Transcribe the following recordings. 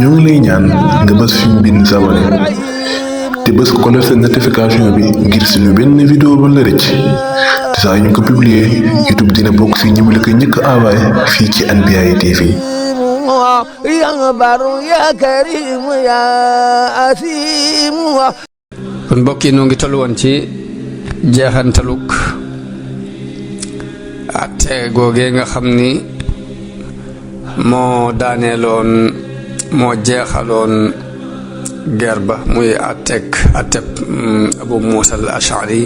ñoo ngi lay ñaan nga bës fi ñu bind s'abonné te bës ko la seen notification bi ngir suñu benn vidéo ba la rëcc te saa ñu ko publier YouTube dina bokk si ñi mu la ko njëkk a envoyé fii ci Anbiyahi TV. kon mbokk yi noo ngi toll woon ci jeexantaluk atte googee nga xam ni moo daaneeloon moo jeexaloon guerre ba muy atteb Abu Muusa al Ash'ari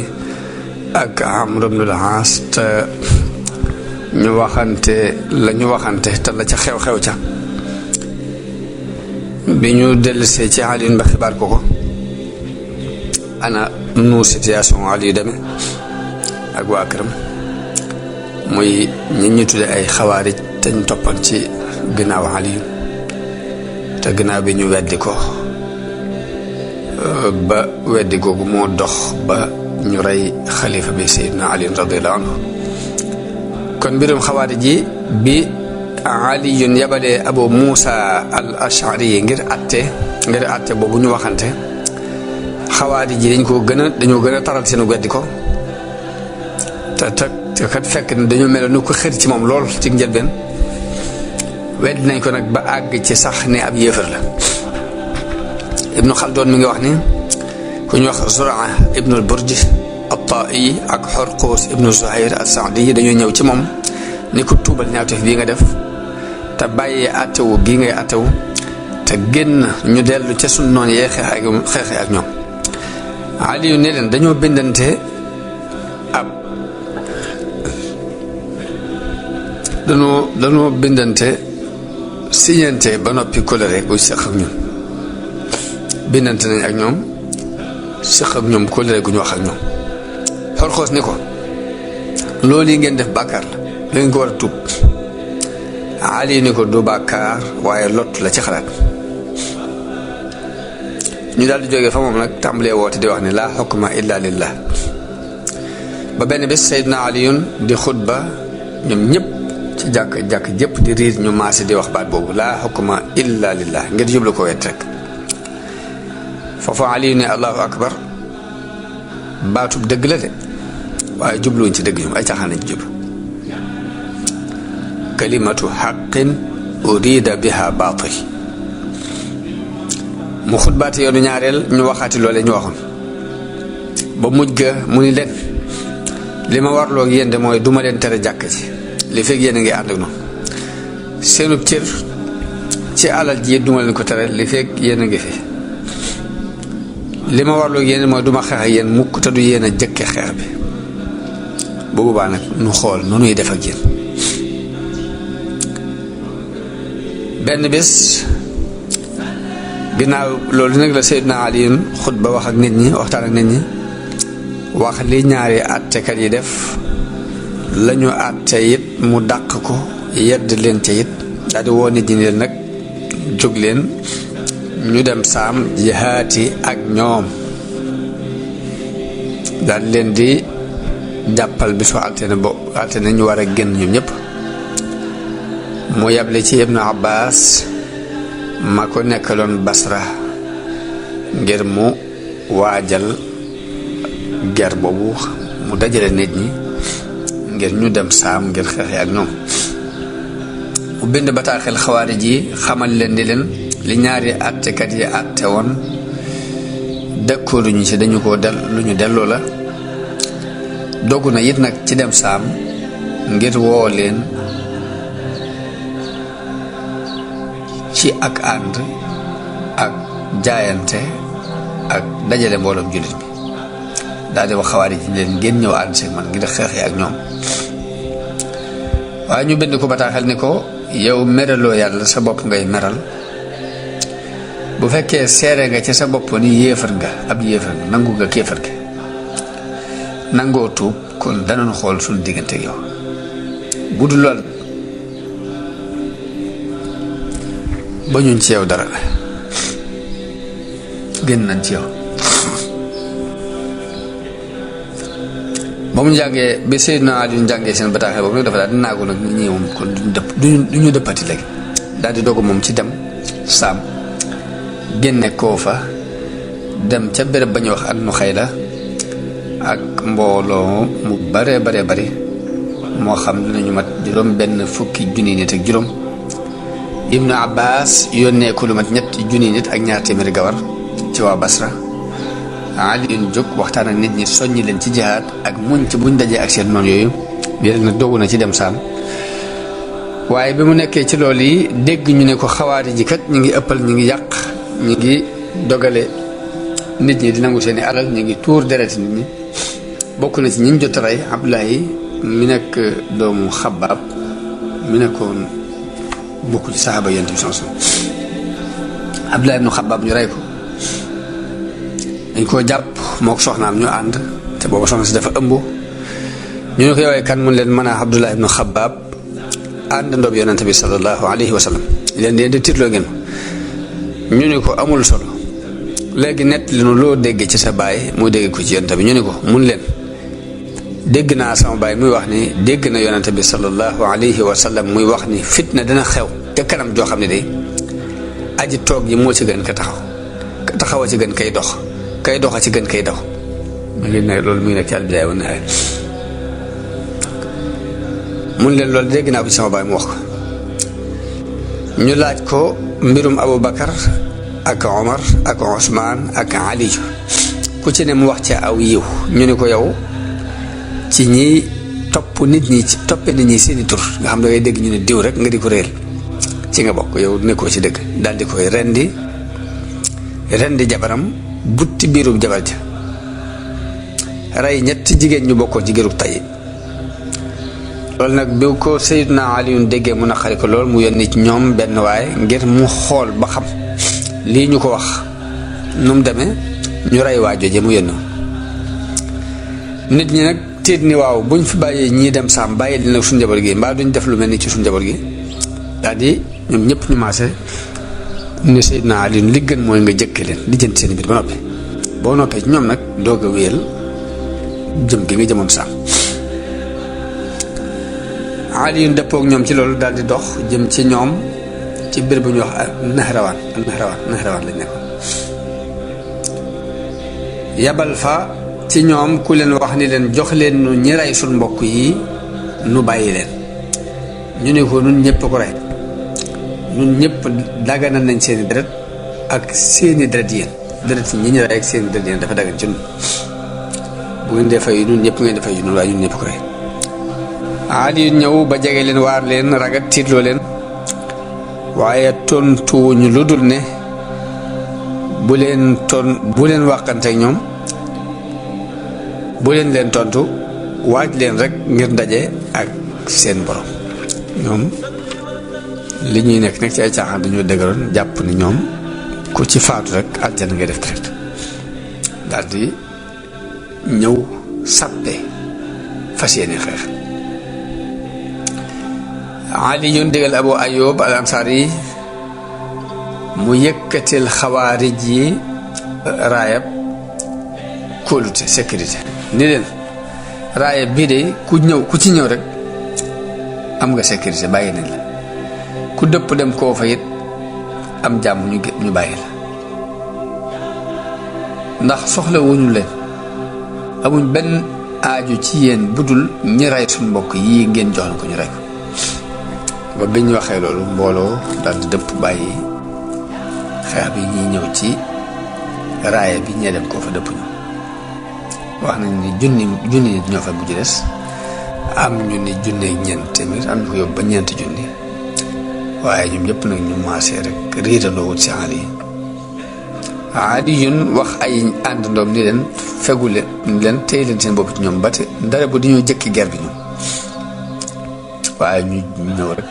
ak Amr ibn al-As te ñu waxante la ñu waxante te la ca xew-xew ca bi ñu dellusee ci Ali ba xibaar ko ana nu situation Ali demee ak waa këram muy ñi ñu tudde ay xawaarij te ñu toppan ci ginnaaw Ali te ginnaaw bi ñu weddi ko ba weddi googu moo dox ba ñu rey xalifa bi Seydina Ali radiyallahu anhu kon mbirum xawaarij yi bi Ali yun yabalee Abu Muusa al Ash'ari yi ngir atte boobu ñu waxante xawaarij ji dañoo gën a taral seen weddi ko te kat fekk ne dañoo mel ni ko xër ci moom lool ci njëlbeen weddi nañ ko nag ba àgg ci sax ne ab yéefar la. Ibnu Xaldoon mi ngi wax ni ku ñu wax Zuraa ibnu al-Burj at-Taa'i ak Xurquus ibnu Zuhayr as-Saadi yi dañoo ñëw ci moom ni ko tuubal ñaawteef bii nga def te bàyyee attewu gii ngay attewu te génn ñu dellu ca sunu noonu yee xeexe ak ñoom. Aliyu ne leen dañoo bindante dañoo bindante siñante ba noppi kóllëre bu seq ak ñun bindante nañ ak ñoom seq ak ñoom kóllëre gu ñu wax ak ñoom. Xorxoos ni ko loolu yi ngeen def bàkkaar la ngeen ko war a tuub. Aliyu ni ko du bàkkaar waaye lott la ci xalaat. ñu daal di jógee fa moom nag tàmbalee woote di wax ne laa xukma illa lillah ba benn bés Seydina Aliyun di xutba ñoom ñëpp ci jàkk jëpp di riir ñu maase di wax baat boobu laa xukma illa lillah ngir jublu ko wet rek foofu Aliyu ne allahu akbar baatub dëgg la de waaye jubluwuñ ci dëgg ñoom ay caaxaan lañ ci jublu kalimatu xaqin urida biha baatil mu xutbaate yoonu ñaareel ñu waxaati loole ñu waxoon ba mujj ga mu ni leen li ma warloo ak yéen de mooy duma leen tere jàkk ci li fekk yéen a ngi ànd ak noonu seenub cër ci alal ji duma leen ko tere li fekk yéen a ngi fi li ma warloo ak yéen mooy duma xeex ak yéen mukk te du yéen a jëkke xeex bi bu boobaa nag nu xool nu nuy def ak yéen. benn bés ginnaaw loolu nag la Seydina Aliyun xutba wax ak nit ñi waxtaan ak nit ñi wax li ñaari àttekat yi def lañu àtte it mu dàq ko yedd leen ca it daal di woo nit ñi leen nag jóg leen ñu dem saam jihaati ak ñoom daal leen di jàppal bi su altine ñu war a génn ñoom ñëpp mu yable ci Ibnu Abbas ma ko nekkaloon Basra ngir mu waajal ger boobu mu dajale nit ñi ngir ñu dem saam ngir xeexe ak ñoom mu bind bataaxel xawaarij yi xamal leen ni leen li ñaari àttekat yi àtte woon dëkkooruñu ci dañu ko lu ñu delloo la dogu na it nag ci dem saam ngir woo leen ci ak ànd ak jaayante ak dajale mbooloom jullit bi daal di wax xawaarij yi leen ngeen ñëw ànd seeg man ngir xeexee ak ñoom waaye ñu bind ko bataaxel ni ko yow meraloo yàlla sa bopp ngay meral bu fekkee seere nga ci sa bopp ni yéefar nga ab yéefar nga nangu nga kéefar gi nangoo tuub kon danañ xool suñu diggante ak yow bu dul lool ba ñuñ ci yow dara génn nañ ci yow. ba mu njàngee bi Seydina Ali njàngee seen bataaxel boobu nag dafa daal di naagu nag ñi moom kon duñu dëppati léegi daal di dogu moom ci dem Saam génne Koofa dem ca béréb ba ñuy wax an-Nuxayla ak mbooloo mu bare bari moo xam dinañu mat juróom benn fukki junni nit ak juróom. Ibnu Abbas yónnee ko lu mat ñetti junni nit ak ñaar téeméeri gawar ci waa Basra. Aliyun jóg waxtaan ak nit ñi soññi leen ci jihaad ak muñ ci buñ dajee ak seen noonu yooyu yéen nag dogu na ci dem Saam. waaye bi mu nekkee ci loolu yi dégg ñu ne ko xawaari ji kat ñu ngi ëppal ñu ngi yàq ñu ngi dogale nit ñi di nangu seeni alal ñu ngi tuur dereti nit ñi. bokk na ci ñi ñu jot a rey Abdullahi mi nekk doomu Xabbaab mi nekkoon bokk ci saxaaba Yonent bi sallallahu alayhi wasallam. Abdullahi ibnu Xabbaab ñu rey ko dañ koo jàpp moo ko soxnaam ñu ànd te booba soxna si dafa ëmb ñu ne ko yowee kan mun leen mën a Abdullahi ibnu Xabbaab ànd ndoob Yonent bi sallallahu alayhi wasallam leen di tiitloo ngeen ñu ne ko amul solo léegi nett li nu loo dégg ci sa baay muy dégg ko ci Yonent bi ñu ne ko mun leen dégg naa sama baay muy wax ni dégg na Yonent bi sallallahu alayhi wasallam muy wax ni fitna dina xew te kanam joo xam ne day aji toog yi moo ci gën ka taxaw a ci gën kay dox kay dox a ci gën kay daw mu ngi ne loolu mu ngi nekk ci al-Bidaaya wa Nihaaya mun leen loolu dégg naa ko ci sama baay mu wax ko. ñu laaj ko mbirum Abu Bakar ak Omar ak Ousmane ak Ali ku ci ne mu wax ci aw yiw ñu ne ko yow ci ñi topp nit ñi ci toppe nit ñi seeni tur nga xam da ngay dégg ñu ne diw rek nga di ko réel ci nga bokk yow nekkoo ci dëgg daal di koy rendi jabaram butti biirub jabar ja rey ñetti jigéen ñu bokkoon ci gërub tay loolu nag bi ko Seydina Aliyun déggee mu naqari ko lool mu yónni ci ñoom benn waaye ngir mu xool ba xam lii ñu ko wax nu mu demee ñu rey waa jooje mu yónni nit ñi nag tiit ni waaw buñ fi bàyyee ñii dem Saam bàyyi li nag suñu njaboot gi mbaa duñ def lu mel ni ci suñu njaboot gi daal di ñoom ñëpp ñu maase ne Seydina Aliyun li gën mooy nga jëkke leen di jënt seen biir ba noppi boo noppee ci ñoom nag doog a wéyal jëm gi nga jëmoon Saam. Aliyun dëppook ñoom ci loolu daal di dox jëm ci ñoom ci béréb bu ñuy wax Nahrawaan lañ nekkoon yabal fa ci ñoom ku leen wax ni leen jox leen nu ñi rey suñ mbokk yi nu bàyyi leen ñu ne ko nun ñëpp ko rey nun ñëpp daganal nañ seeni deret ak seeni deret yéen deret yi ñi ñu rey ak seeni deret yéen dafa dagan ci nun bu ngeen dee fay nun ñëpp ngeen di fay nun waaye ñun ñëpp ko rey. Aliyun ñëw ba jege leen waar leen ragat tiitloo leen waaye tontuwuñu lu dul ne bu leen wàqanteeg ñoom bu leen tontu waaj leen rek ngir daje ak seen borom. ñoom li ñuy nekk ci ay caaxaan dañoo dëgëroon jàpp ni ñoom ku ci faatu rek aljana ngay def direct daal di ñëw sàppe fas yéene xeex. Aliyun digal Abu Ayyub al Ansari mu yëkkatil xawaarij yi raayab kóolute sécurité ni leen raayab bii de ku ci ñëw rek am nga sécurité bàyyi nañ la ku dëpp dem koo fa it am jàmm ñu bàyyi la ndax soxla wuñu leen amuñ benn aaju ci yéen budul ñi ray suñ mbokk yii ngeen jox na ko ñu rey ko ba bi ñu waxee loolu mbooloo daal di dëpp bàyyi xeex bi ñuy ñëw ci raaya bi ñee dem koo fa dëpp ñu wax nañ ni junni nit ñoo fa mujj des am ñu ni junni ñeent téeméer am ñu ko yóbbu ba ñeenti junni waaye ñoom ñëpp nag ñu maasee rek riitandoo wut si Aliyun wax ay àndandoom ni leen fegu leen téye leen seen bopp ci ñoom ba te ndare bu dañoo jëkki ger bi ñoom waaye ñu ñëw rek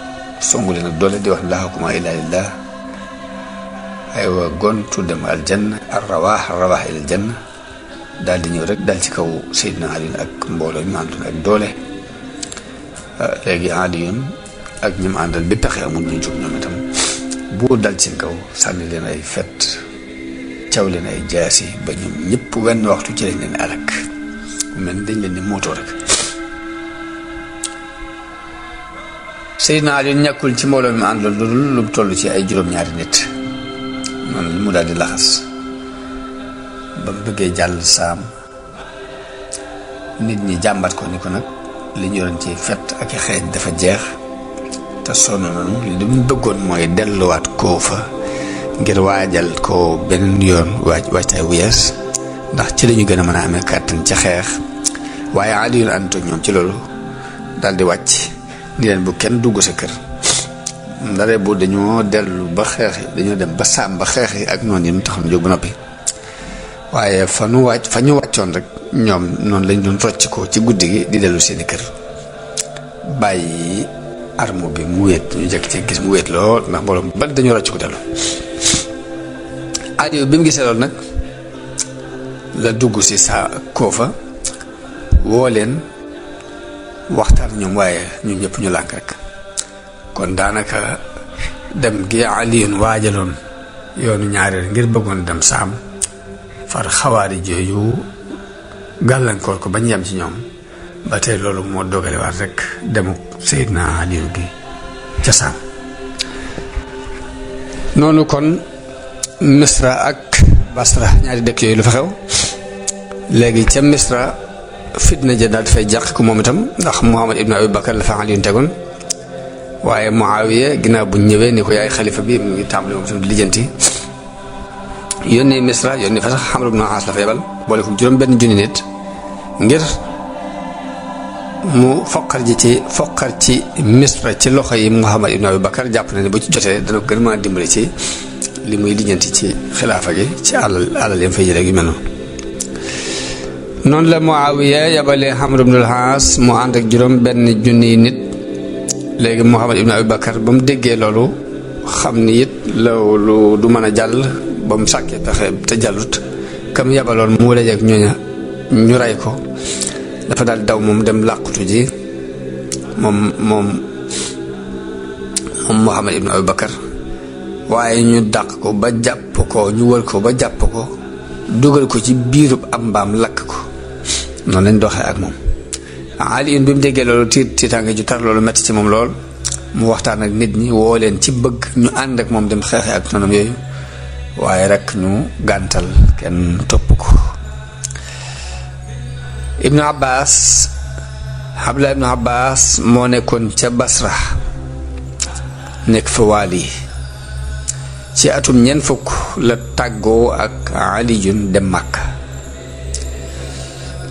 songu leen ak doole di wax laa hukma illaa lillaah aywa gontu dem aljanna arrawaax ilal janna daal di ñëw rek dal ci kaw Seydina Aliyun ak mbooloo ñu àndoon ak doole. léegi Aliyun ak ñi mu àndal bi pexe amul ñu jóg ñoom itam bu dal ci kaw sànni leen ay fet caw leen ay jaasi ba ñoom ñëpp wenn waxtu ci lañ leen alak mel ni dañ leen di mootoo rek. Seydina Aliyun ñàkkul ci mbooloo mi àndoon lu toll ci ay juróom-ñaari nit noonu mu daal di laxas ba mu bëggee jàll saam nit ñi jàmbat ko ni ko nag li ñu yoroon ci fett ak i xeej dafa jeex te sonn nañu li mu bëggoon mooy delluwaat koo fa ngir waajal ko beneen yoon waajtaay bu yees ndax ci lañu gën a mën a amee kàttan ci xeex. waaye Aliyun ànd ak ñoom ci loolu daal di wàcc ni leen bu kenn dugg sa kër ndare bu dañoo dellu ba xeex yi dañoo dem ba saam ba xeex yi ak noonu yi mu taxaw jóg ba noppi waaye fa ñu wàccoon rek ñoom noonu lañ doon rocc ko ci guddi gi di dellu seeni kër bàyyi arme bi mu wéet ñu jekk ci gis mu wéet lool ndax mbooloo ba dañoo rocc ko dellu. Aliyu bi mu gisee loolu nag la dugg si saa koofa woo leen waxtaan ñoom waaye ñun ñëpp ñu lànk rek kon daanaka dem gi Aliyun waajaloon yoonu ñaareel ngir bëggoon dem saam far xawaari jooju gàllankoor ko bañ yem ci ñoom ba tey loolu moo dogalewaat rek demu Seydina Aliyu gi ca saam. noonu kon Misra ak Basra ñaari dëkk yooyu lu fa xew léegi ca Misra fitna ja daal dafay jàq ko moom itam ndax Muhammad ibn Abi Bakar la fa Aliyun tegoon waaye Muawiya ginnaaw bu ñëwee ni ko yaay xalifa bi mu ngi tàmbali moom itam di lijjanti yónnee Misra yónnee fa sax Amr ibn Aas la fa yebal boole ko juróom benn junni nit ngir mu foqar ci Misra ci loxo yi Muhammad ibn Abi Bakar jàpp na ne bu ci jotee dana ko gën mën a dimbali ci li muy lijjanti ci xilaafa gi ci alal yam fay jëlee yu mel noonu. noonu la Muawiya yabalee Amr ibn al-Aas mu ànd ak juróom benn junniy nit léegi Muhammad ibn Abi Bakar ba mu déggee loolu xam ni it loolu du mën a jàll ba mu sàkkee pexe te jàllut kam yabaloon mu daje ak ñooña ñu rey ko dafa daal daw moom dem làqutu ji moom Muhammad ibn Abi Bakar waaye ñu dàq ko ba jàpp ko ñu wër ko ba jàpp ko dugal ko ci biirub am mbaam lakk ko noonu lañ doxee ak moom. Aliyun bi mu déggee loolu tiitaange ju tar loolu metti ci moom lool mu waxtaan ak nit ñi woo leen ci bëgg ñu ànd ak moom dem xeexee ak noonam yooyu waaye rek ñu gàntal kenn topp ko. Ibnu Abbas Abdullah ibnu Abbas moo nekkoon ca Basra nekk fa waali ci atum ñeent fukk la tàggoo ak Aliyun dem Makka.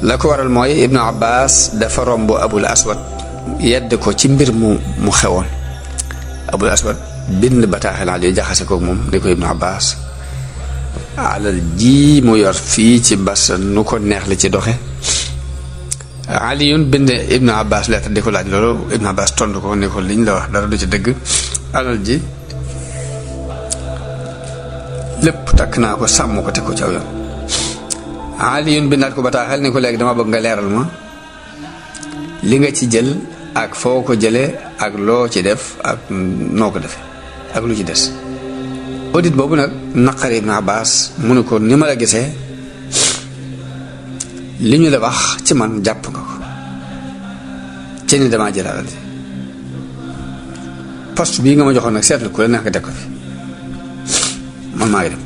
la ko waral mooy Ibnu Abbas dafa romb Abul Aswad yedd ko ci mbir mu xewoon Abul Aswad bind bataaxel Aliyu jaxase kook moom di ko Ibnu Abbas alal ji mu yor fii ci Basra nu ko neex li ci doxe. Aliyun bind Ibnu Abbas lettre di ko laaj loolu Ibnu Abbas tontu ko ni ko liñ la wax dara du ci dëgg alal ji lépp takk naa ko sàmm ko teg ko ci aw yoon. Aliyun bindaat ko bataaxel ni ko léegi dama bëgg nga leeral ma li nga ci jël ak foo ko jëlee ak loo ci def ak noo ko defee ak lu ci des. audit boobu nag naqari Ibn Abbas mu ne ko ni ma la gisee li ñu la wax ci man jàpp nga ko ci ni damaa jël alal ji poste bii nga ma joxoon nag seetlu ku la neex nga teg ko fi man maa ngi dem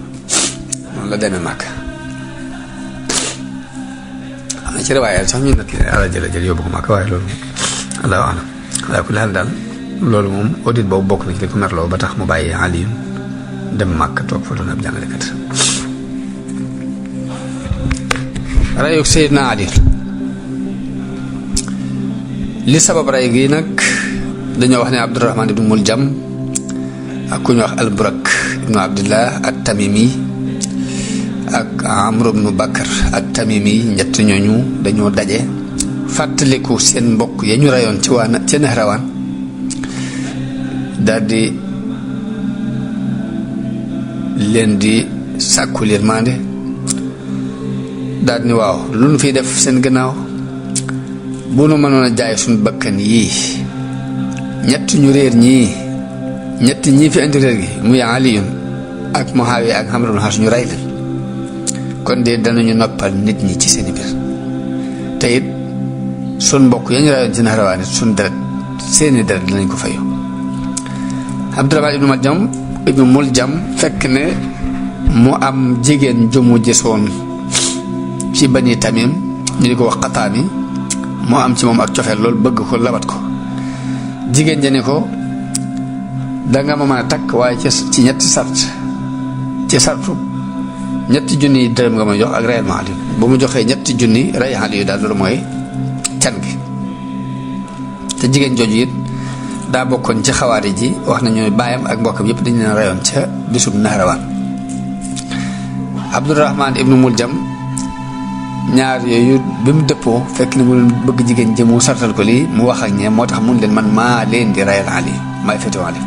noonu la demee Màkka. am na ci riwaaya sax ñu nat alal jël yóbbu ko Màkka waaye loolu allahu alam waaye ku laal daal loolu moom audit boobu bokk na ci li ko merloo ba tax mu bàyyi Aliyun dem Màkka toog fa doon ab jàngalekat. rayuk Seydina Ali li sabab ray gi nag dañoo wax ne Abdurahman ibnu Muljam ak ku ñu wax Alburak ibnu Abdillah at-Tamimi ak Amr ibnu Bakar at-Tamimi ñett ñooñu dañoo daje fàttaliku seen mbokk ya ñu rayoon ci ca Nahrawaan daldi leen di sàkku yërmande daal ni waaw lu nu fiy def seen gannaaw bu nu mënoon a jaay suñu bakkan yii ñett ñu réer ñii ñett ñii fi indi réer gi muy Aliyun ak Muawiya ak Amr ibn As ñu rey leen kon de danañu noppal nit ñi ci seeni biir te it suñ mbokk ya ñu rayoon ci Nahrawaan it suñ deret seeni deret danañ ko fayu. Abdurahman ibnu Muljam fekk ne mu am jigéen ju mu gisoon ci Bani Tamim ñu di ko wax Xataami mu am ci moom ak cofeel loolu bëgg ko labat ko jigéen ja ne ko danga ma mën a takk waaye ci ñetti sart ci sartu ñetti junni dërëm nga ma jox ak reyal ma Ali bu mu joxee ñetti junni rey Ali yu daal loolu mooy can gi te jigéen jooju it daa bokkoon ci xawaari ji wax nañu baayam ak mbokkam yëpp dañu leen reyoon ca bisub Nahrawaan Abdurahmaan ibnu Muljam ñaar yooyu bi mu dëppoo fekk ni mu bëgg jigéen ji mu sartal ko lii mu wax ak ñee moo tax mun leen man maa leen di reyal Ali maay féetewoo Ali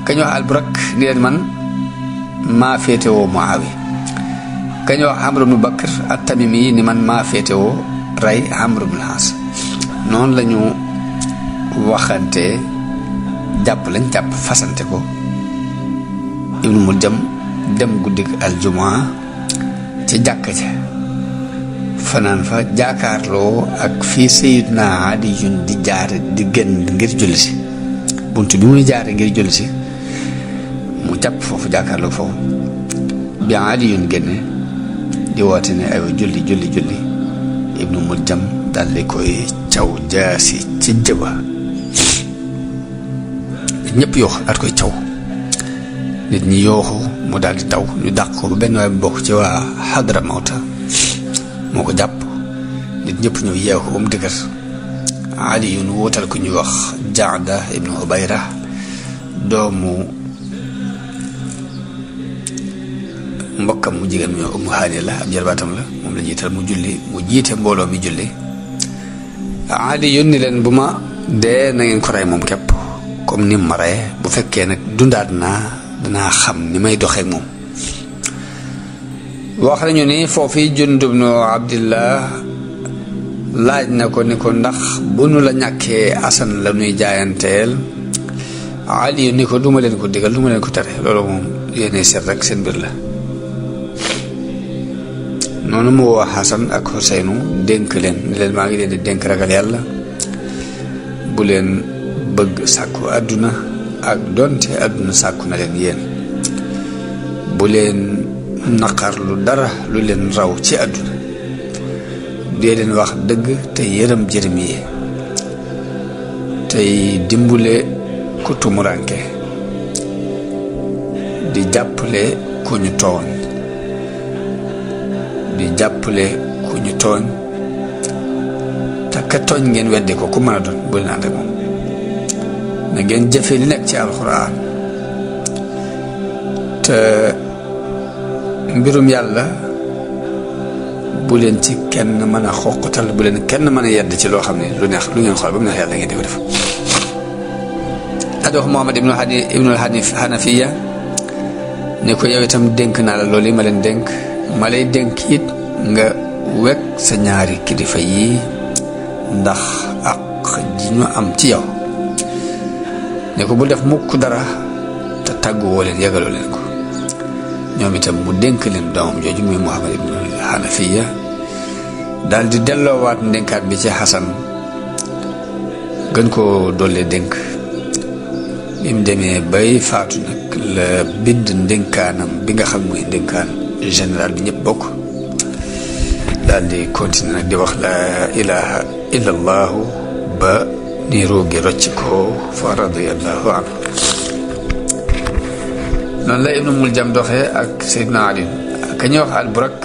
kañ wax Alburak ni leen man maa féetewoo Muawi kañ wax Amr ibnu Bakr at-Tamimi yi ni man maa féetewoo rey Amr ibnu al-As noonu lañu waxante jàpp lañ jàpp fasante ko ibnu Muljam dem guddik aljumaa ci jàkka ja fanaan fa jaakaarloo ak fii Sayyidna Aliyun di jaar di génn ngir julli si bunt bi muy jaare ngir julli si mu jàpp foofu jaakaarloo foofu bi Aliyun génne di woote ne ay julli ibnu Muljam daldi koy caw jaasi ci jëba ñëpp yoox at koy caw nit ñi yooxu mu daal di daw ñu dàq ko ba benn waay bokk ci waa Hadra Mawta moo ko jàpp nit ñëpp ñëw yeew ko ba mu dëgër Ali yu nu wutal ku ñuy wax Jaada ibnu Ubayra doomu mbokkam mu jigéen mu Ummu Haani la ab jarbaatam la moom la jiital mu julli mu jiite mbooloo mi julli Ali yónni leen bu ma dee na ngeen ko rey moom képp comme ni ma rey bu fekkee nag dundaat naa danaa xam ni may doxeek moom wax nañu ni foofu Jundub ibnu Abdillah laaj na ko ni ko ndax bu nu la ñàkkee Asan la nuy jaayanteel Ali ni ko duma leen ko digal duma leen ko tere loolu moom yéene seet rek seen mbir la noonu mu woo Xasan ak Xuseynu dénk leen ni leen maa ngi leen di dénk ragal yàlla bu leen bëgg sàkku àdduna ak donte àdduna sàkku na leen yéen bu leen naqar lu dara lu leen raw ci àdduna dee leen wax dëgg te yërëm jërëm yi tey dimbule ku tumuranke di jàppale ku ñu tooñ di jàppale ku ñu tooñ te ka tooñ ngeen weddi ko ku mën a doon bu leen ànd ak moom na ngeen jëfe li nekk ci alxuraan te mbirum yàlla bu leen ci kenn mën a xoqatal bu leen kenn mën a yedd ci loo xam ne lu neex lu ngeen xool ba mu neex yàlla ngeen di ko def adi wax Muhammad ibnul Hanafiya ne ko yow itam dénk naa la loolu yi ma leen dénk ma lay dénk it nga wekk sa ñaari kilifa yi ndax ak ji ñu am ci yow ne ko bu def mukk dara te tàgguwoo leen yëgaloo leen ko ñoom itam mu dénk leen doomam jooju muy Muhammad ibnul Hanafiya daal di delloowaat ndénkaat bi ci Xasan gën koo dollee dénk bi mu demee bay faatu nag la bind ndénkaanam bi nga xam mooy ndénkaan général bi ñëpp bokk daal di continuer nag di wax la ilaha illa allahu ba ni ruugi rocc ko fa radiyallahu anhu noonu la ibnu Muljam doxee ak Seydina Ali ka ñuy wax Alburak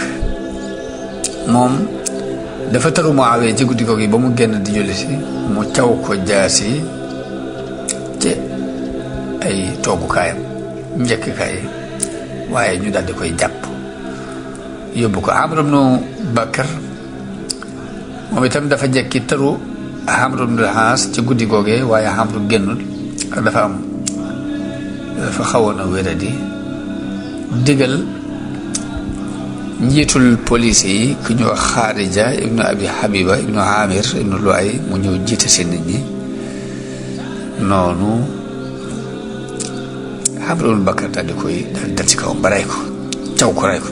moom dafa taru Muawiya ci guddi googu ba mu génn di julli si mu caw ko jaasi ci ay toogukaayam njëkkikaay waaye ñu daldi koy jàpp yóbbu ko Amr ibnu Bakr moom itam dafa jekki taru Amr ibnu al-As ci guddi googee waaye Amr génnul ak dafa xawoon a wéradi digal njiitul police yi ku ñu wax Xaarija ibnu Abi Habiba ibnu Amir ibnu Luay mu ñëw jiite seen nit ñi noonu Amr ibnu Bakr daal di koy dal ci kawam ba rey ko caw ko rey ko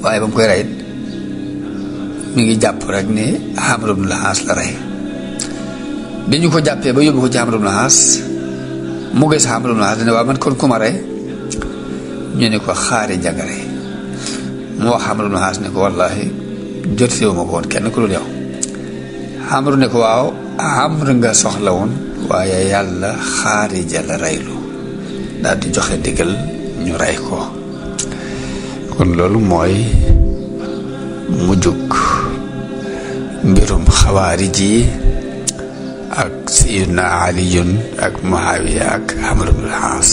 waaye ba mu koy rey mi ngi jàpp rek ne Amr ibnu al-As la rey bi ñu ko jàppee ba yóbbu ko ci Amr ibnu al-As mu gis Amr ibnu al-As dane waaw man kon ku ma rey ñu ne ko xaari jagare mu wax Amru ibn Haas ne ko wallahi jot si ma ko woon kenn ku dul yow. Amru ne ko waaw Amru nga soxla woon waaye yàlla Xaarija la reylu daal di joxe ndigal ñu rey ko. kon loolu mooy mujjug mbirum xawaarij yi ak Sayyidina Aliyun ak Muawiya ak Amru ibn Haas.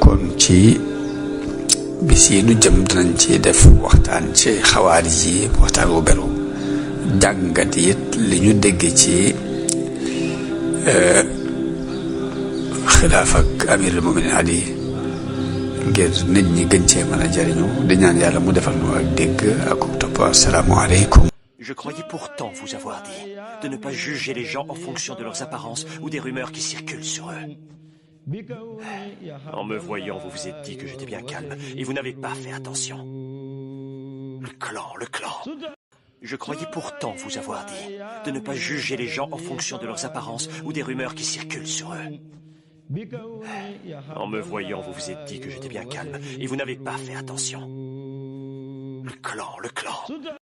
kon ci bis yi nu jëm dinañ ci def waxtaan ci xawaarij yi waxtaan wu beru jàngat it li ñu dégg ci xilaaf ak amirul muminin Ali ngir nit ñi gën cee mën a jariñu di ñaan yàlla mu defal nu ak dégg ak topp. Assalaamu aleykum. Je croyais pourtant vous avoir dit de ne pas juger les gens en fonction de leurs apparences ou des rumeurs qui circulent sur eux. En me voyant, vous vous êtes dit que j'étais bien calme et vous n'avez pas fait attention. Le clan. Je croyais pourtant vous avoir dit de ne pas juger les gens en fonction de leurs apparences ou des rumeurs qui circulent sur eux. En me voyant, vous vous êtes dit que j'étais bien calme et vous n'avez pas fait attention. Le clan.